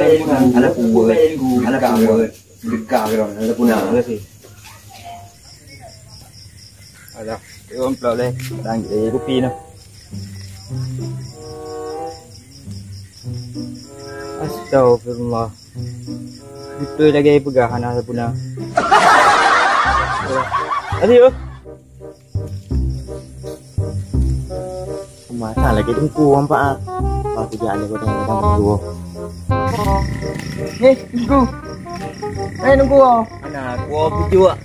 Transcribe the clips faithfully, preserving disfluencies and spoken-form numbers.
Anak kuat, anak kuat. Dekat ke orang, anak punah. Terima kasih. Alah, dia orang pula boleh. Dah ambil air kopi tu. Astagfirullah. Betul lagi peugah hana sempurna. Aduh. Masa lagi Teungku nampak ah. Aku jak lagi kota yang datang Teungku. Eh, Teungku. Eh, Teungku. Mana? Gua pujuk.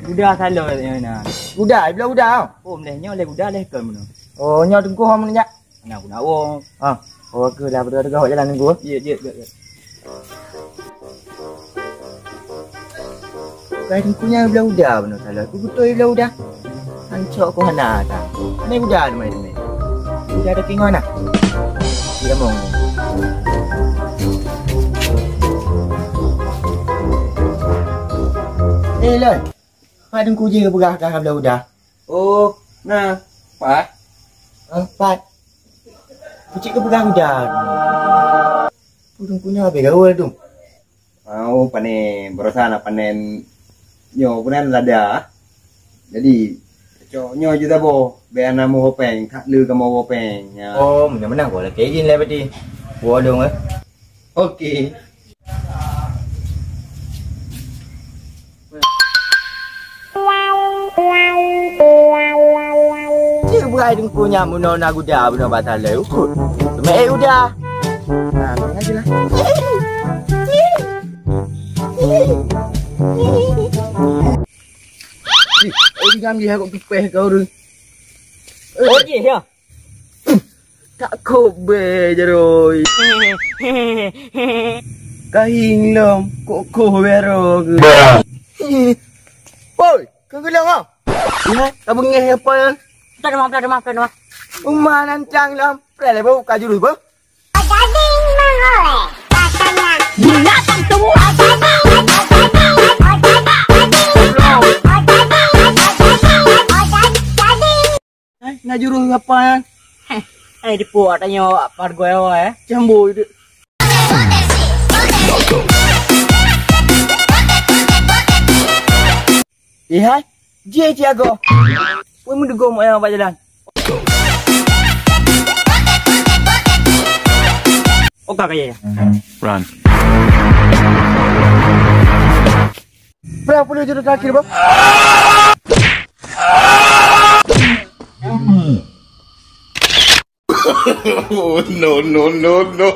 Guda salah ni mana? Guda, bila guda? Oh, mleh nyoe leh guda leh kon mana? Oh, nyoe Teungku hom jak. Nah, aku nak wong. Ah, oh, aku dah berdekat jalan nunggu. Ya, ya, ya, ya. Bukan Teungku nyan belah uda beuna salah. Aku beutôi belah uda. Ancok ku hana ata. Mana uda teumai-teumai? Uda ada kingon nah. Tidak mau. Eh, Lon. Mak Teungku je peugah-peugah belah uda. Oh, na, pat? Ah, pat. Kucik ke peugah uda. Udung punya habis gaul tu. Mau panen, berusaha nak panen nyoe pun kan lada. Jadi, cok nyoe je tabo, biar namu hopeng, tak le kamu hopeng. Ya. Oh, mana-mana boleh kayak gini lah berarti. Bolong eh. Oke. Cik berai Teungku nyan bunoe na guda, bunoe batalai ukut. Teumé eh uda. Nah, dengar je lah. Ih, eh, diam je, aku tupeh kau tu. Oh, jih ya. Tak kop be jaroi. Kahing lom, kok koh bero ke. Woi, kau gelong ah. Ya, tak bengeh apa ya? Tak ada maaf, tak ada maaf, tak ada maaf. Uma nantang lom, prele bau kajurus bau. Eh, na jurus apa ya? Eh, eh, dipuk tanyoe apa gua ya? Jambo itu. Ihai, je Tiago. Pun mendugo mak yang apa jalan. Oka kaya ya. Run. Berapa puluh juta terakhir, Bang? Oh, no, no, no, no.